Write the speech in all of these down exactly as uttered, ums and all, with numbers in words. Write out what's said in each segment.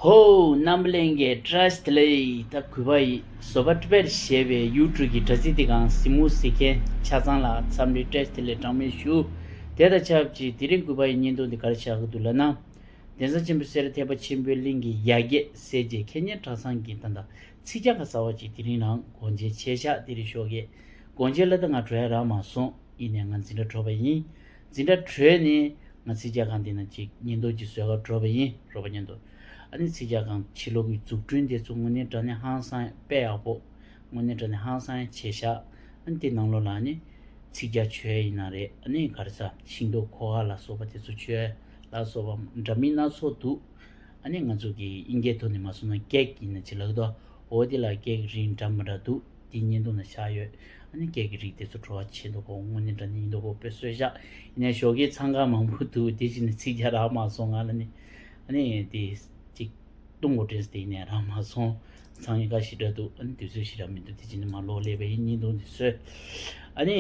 ཧོ། རྣམ་པ་ལྷན་རྒྱས་བཀྲ་ཤིས་བདེ་ལེགས། ད་གུས་པ་ཡིས་བཟོ་པ་ཊི་བེཊ་ཞེས་པའི་ཡུ་ཊུབ་ཀྱི་དྲ་ཚིགས་འདི་གང་གཟིགས་མོ་གཟིགས་མཁན་ཆ་ཚང་ལ་འཚམས་འདྲི་བཀྲ་ཤིས་བདེ་ལེགས་གྲངས་མེད་ཞུ། དེ་དང་ཆབས་ཅིག་དེ་རིང་གུས་པ་ཡི་བརྙན་ཐུང་འདི་ག་རེ་ཆགས་ཀྱི་འདུག་ལབ་ན། གདན་ས་ཆེན་པོ་སེ་ར་ཐེག་པ་ཆེན་པོའི་གླིང་གི་ཡ་གྱལ་སེར་བྱེས་མཁས་སྙན་གྲྭ་ཚང་གི་ད་ལྟ་ཚིག་རྒྱག་ག་གསར་བ་ཅིག་དེ་རིང་རང་སྒོ་འབྱེད་བྱས་ཤག་དེ་རིང་ཞོགས་ཀས། སྒོ་འབྱེད་ལ་ད་ང་འགྲོ་ཡ་རག་མ་སོང་། ཡིན་ནའི་ང་འཛིན་གྲྭ་འགྲོ་བ་ཡིན། འཛིན་གྲྭ་གྲོལ་ནས་ང་ཚིག་རྒྱག་ཁང་དེ་ན་ཅིག་བརྙན་ཐུང་ཅིག་བཟོ་ག་འགྲོ་བ་ཡིན། རོགས་པ་མཉམ་དུ། ཨ་ནི་ཚིག་རྒྱག་ཁང་ཕྱི་ལོགས་ཀྱི་འཛུགས་སྐྲུན་དེ་ཚོ་དངོས་གནས་དྲང་གནས་ཧང་སང་དཔེ་ཡག་པོ། དངོས་གནས་དྲང་གནས་ཧང་སང་བྱས་ཤག་ཨ་ནི་དེ་ནང་ལོགས་ལ་ཨ་ནི་ཚིག་རྒྱག་བྱོས་ཡིན་ན་རེད། ཨ་ནི་ག་རེ་ཟ་ཤིང་ཏོག་ཁོ་ཁ་ལ་སོགས་པ་དེ་ཚོ་བྱོས་ལ་སོགས་པ་འདྲ་མིན་སྣ་ཚོགས་འདུག་ཨ་ནི་ང་ཚོ་གི་དབྱིན་སྐད་ཐོག་ནས་མ་སོང་ན་ཀེག་ཡིན་ན་ཅི་ལབ་འདུག་འོ་དེ་ལ་ཀེག་རིགས་འདྲ་མི་འདྲ་འདུག་དེ་བརྙན་ཐུང་ནང་བཞག་ཡོད། ཨ་ནི་ཀེག་གི་རིགས་དེ་ཚོ་བྲོ་བ་ཆེ་མདོག་ཁ་པོ་དངོས་གནས་དྲང་གནས་ཡིན་མདོག་ཁ་པོ་དཔེ་བཟོས་བཞག་ཡིན་ནའི་ཞོགས་ཀས་འཚང་ཁ་མང་པོ་འདུག་དེ་བཞིན་ཚིག་རྒྱག་རག་མ་སོང་ང་ལ་ནི། ཨ་ནི་དེ་ཅིག་བཏུང་དགོས་དྲན་སོང་། དེ་ཡིན་ནའི་རག་མ་སོང་། འཚང་ཡ་ཁ་ཞེ་དྲག་འདུག་ཨ་ནི་དུས་ཚོད་ཞེ་དྲག་མི་འདུག་དེ་བཞིན་མར་ལོག་སླེབས་པ་ཡིན། བརྙན་ཐུང་འདི་བཟོས། ཨ་ནི་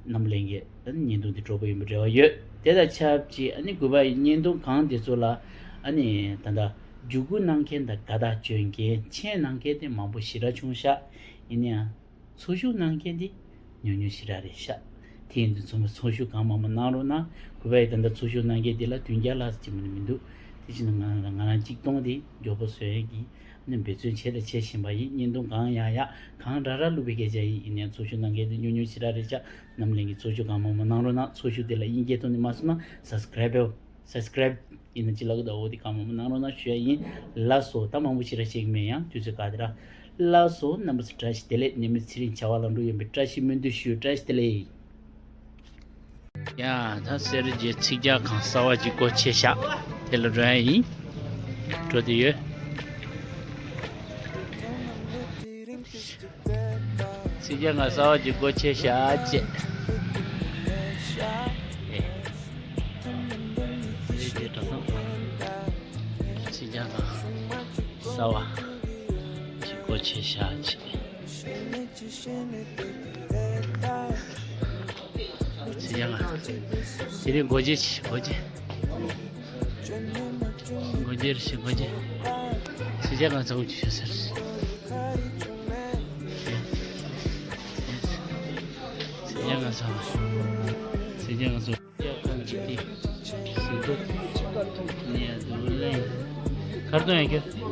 རྣམ་པ་ལྷན་རྒྱས། ཨ་ནི་བརྙན་ཐུང་འདི་སྤྲོ་པོ་ཡིན་པའི་རེ་བ་ཡོད། དེ་དང་ཆབས་ཅིག་ཨ་ནི་གུས་པ་ཡི་བརྙན་ཐུང་གང་དེ་ཚོ་ལ་ཨ་ནི་ད་ལྟ་བརྒྱུད་སྐུར་གནང་མཁན་དང་དགའ་རྟགས་བྱོན་མཁན་མཆན་གནང་མཁན་དེ་མང་པོ་ཞེ་དྲག་བྱུང་ཤག་ཡིན་ནའང་། འཚོ་བཞུགས་གནང་མཁན་དེ་ཉུང་ཉུང་ཞེ་དྲག་རེད་ཤག་དེ་ཡིན་དུས་ཚང་མ་འཚོ་བཞུགས་གང་མང་མང་གནང་རོགས་གནང་། གུས་པ་ཡིས་ད་ལྟ་འཚོ་བཞུགས་གནང་མཁན་དེ་ལ་བདུན་བརྒྱ་ལྷག་ཙམ་ཅིག་མ་ནི་མི་འདུག་དེ་བཞིན་ང་ང་རང་གཅིག་སྟོང་དེ་མགྱོགས་པོ་བཟོ་ཡས་ཀྱི་ཨ་ནི་འབད་བརྩོན་བྱས་དང་བྱེད་བཞིན་པ་ཡིན། བརྙན་ཐུང་གང་ཡག་ཡག་གང་རག་རག་བླུགས་པའི་སྐད་ཆ་ཡིན། ཡིན་ནའི་འཚོ་བཞུགས་གནང་མཁན་དེ་ཉུང་ཉུང་ཞེ་དྲག་རེད་ཤག་རྣམ་པ་ལྷན་རྒྱས་འཚོ་བཞུགས་གང་མང་མང་གནང་རོགས་གནང་། འཚོ་བཞུགས་དེ་ལ་དབྱིན་སྐད་ཐོག་ནས་མ་སོང་ན་སབ་སི་ཀེ་རེབ་ཡོད། སབ་སི་ཀེ་རེབ་ཡིན་ན་ཅི་ལབ་གི་འདུག་འོ་དེ་གང་མང་མང་གནང་རོགས་གནང་ཞུ་ཡ་ཡིན། ལགས་སོ། ད་མང་པོ་ཞེ་དྲག་བཤད་ཀྱི་མེད། ཡང་དུས་ཚོད་འགོར་ཏེ་ར། ལགས་སོ། རྣམ་པ་ཚོ་བཀྲ་ཤིས་བདེ་ལེགས། ནད་མེད་ཚེ་རིང་བྱ་བ་ལམ་འགྲོ་ཡོང་བའི་བཀྲ་ཤིས་སྨོན་འདུན་ཞུ། བཀྲ་ཤིས་བདེ་ལེགས། ཡ། ད་སེ་ར་བྱེས་ཚིག་རྒྱག་ཁང་གསར་བ་ཅིག་སྒོ་ཕྱེ་ཤག་དེ་ལ་འགྲོ་ཡ་ཡིན། འགྲོ་བསྡད་ཡོད། ཚིག་རྒྱག་ཁང་གསར་བ་ཅིག་སྒོ་ཕྱེ་ཤག་ཅེས། ཨེ། སེ་ར་བྱེས་གྲྭ་ཚང་། ཚིག་རྒྱག་ཁང་གསར་བ་ཅིག་སྒོ་ཕྱེ་ཤག་ཅེས། ཚིག་རྒྱག་ཁང་། དེ་རིང་སྒོ་འབྱེད་བྱས། སྒོ་འབྱེད། སྒོ་འབྱེད་རེད་ཤག་སྒོ་འབྱེད། ཚིག་རྒྱག་ཁང་ཚང་མ་ཅིག་ཤོད་ཟེར། ཚིག་རྒྱག་ཁང་ཚང་མ། ཚིག་རྒྱག་ཁང་ཚང་མ། ཡག་ཁང་གི་དེ་ཟིན་ཐོ་ནས་ཡ་འདུག་ལེ། ཁར་དོན་ཡང་ཁྱོད།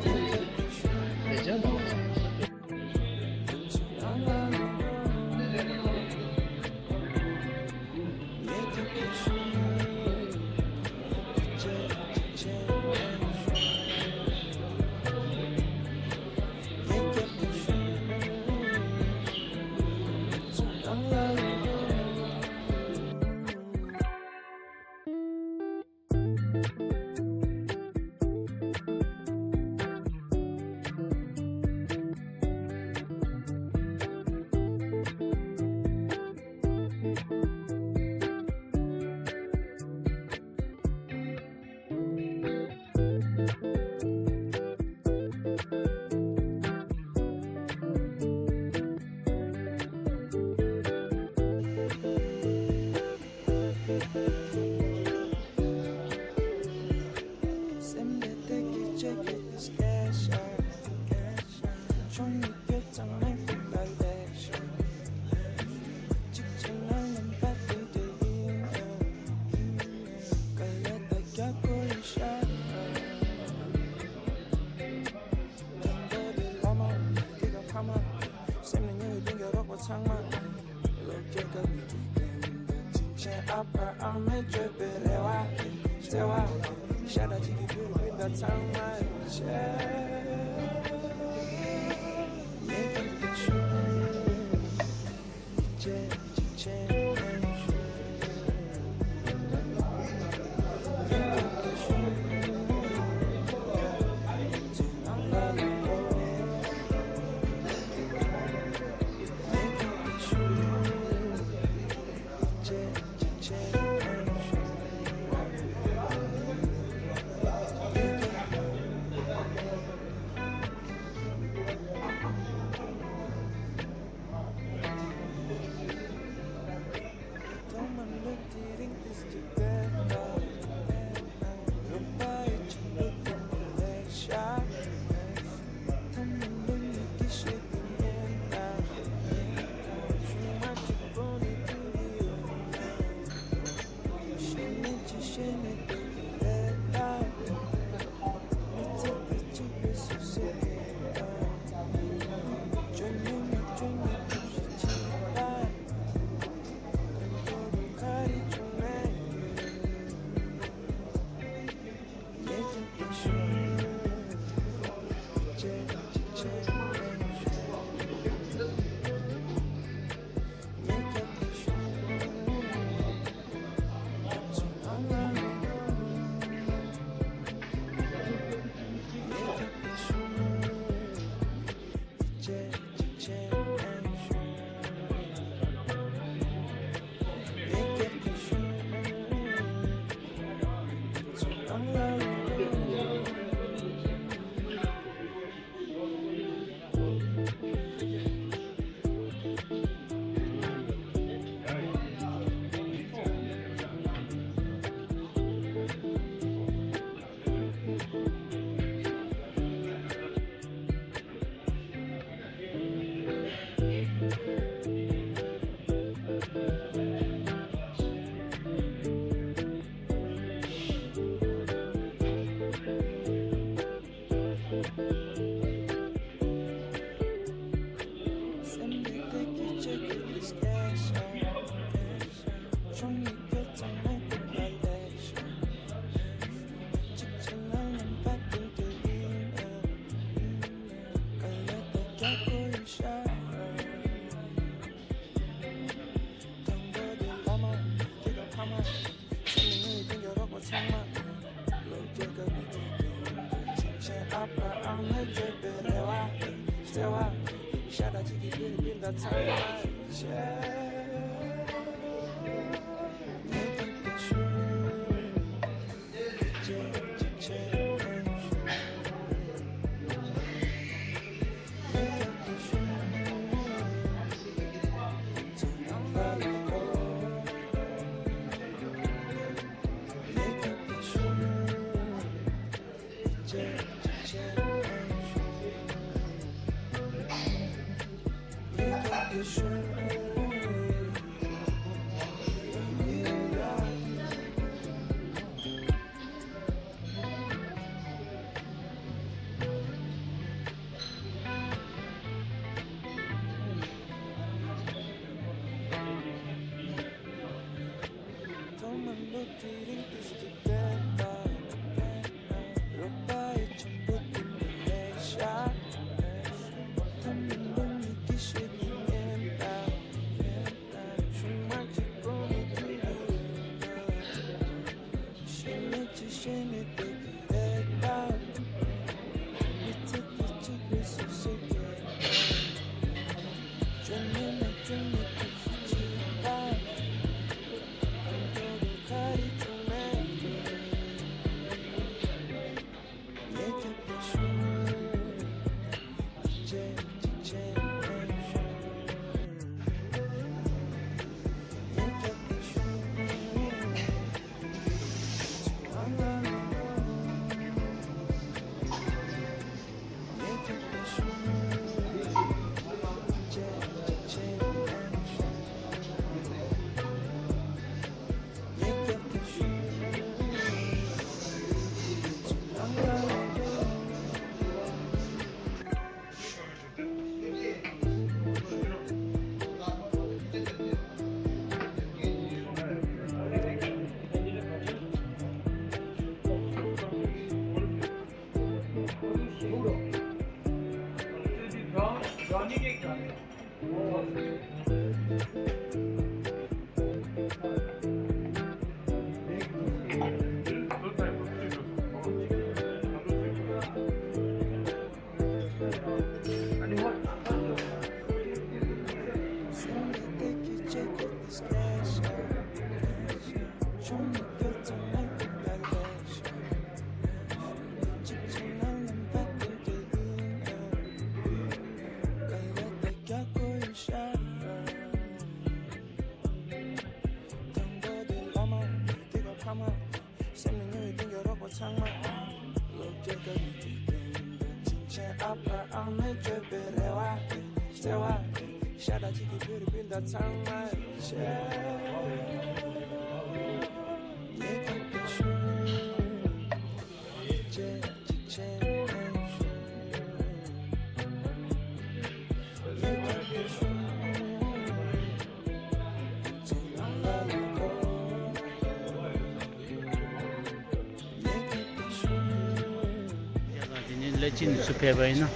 དེ་ནས་ལ་ཅིན་སུ་ཕེབས་པ་ཡིན་ན་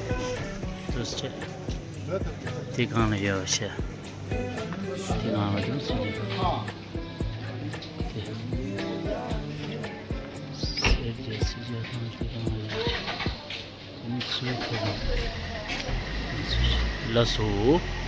དུས་ཆེ། དེ་གང་ལ་ཡོད་ཤེ། དེ་གང་ལ་དུས་ཆེ། དེ་སེར་རྒྱལ་སྲིད་རྒྱལ་ཁང་དེ་གང་ལ་ཡོད། དེ་ནས་སུ་ཕེབས་པ་ལ་སུ།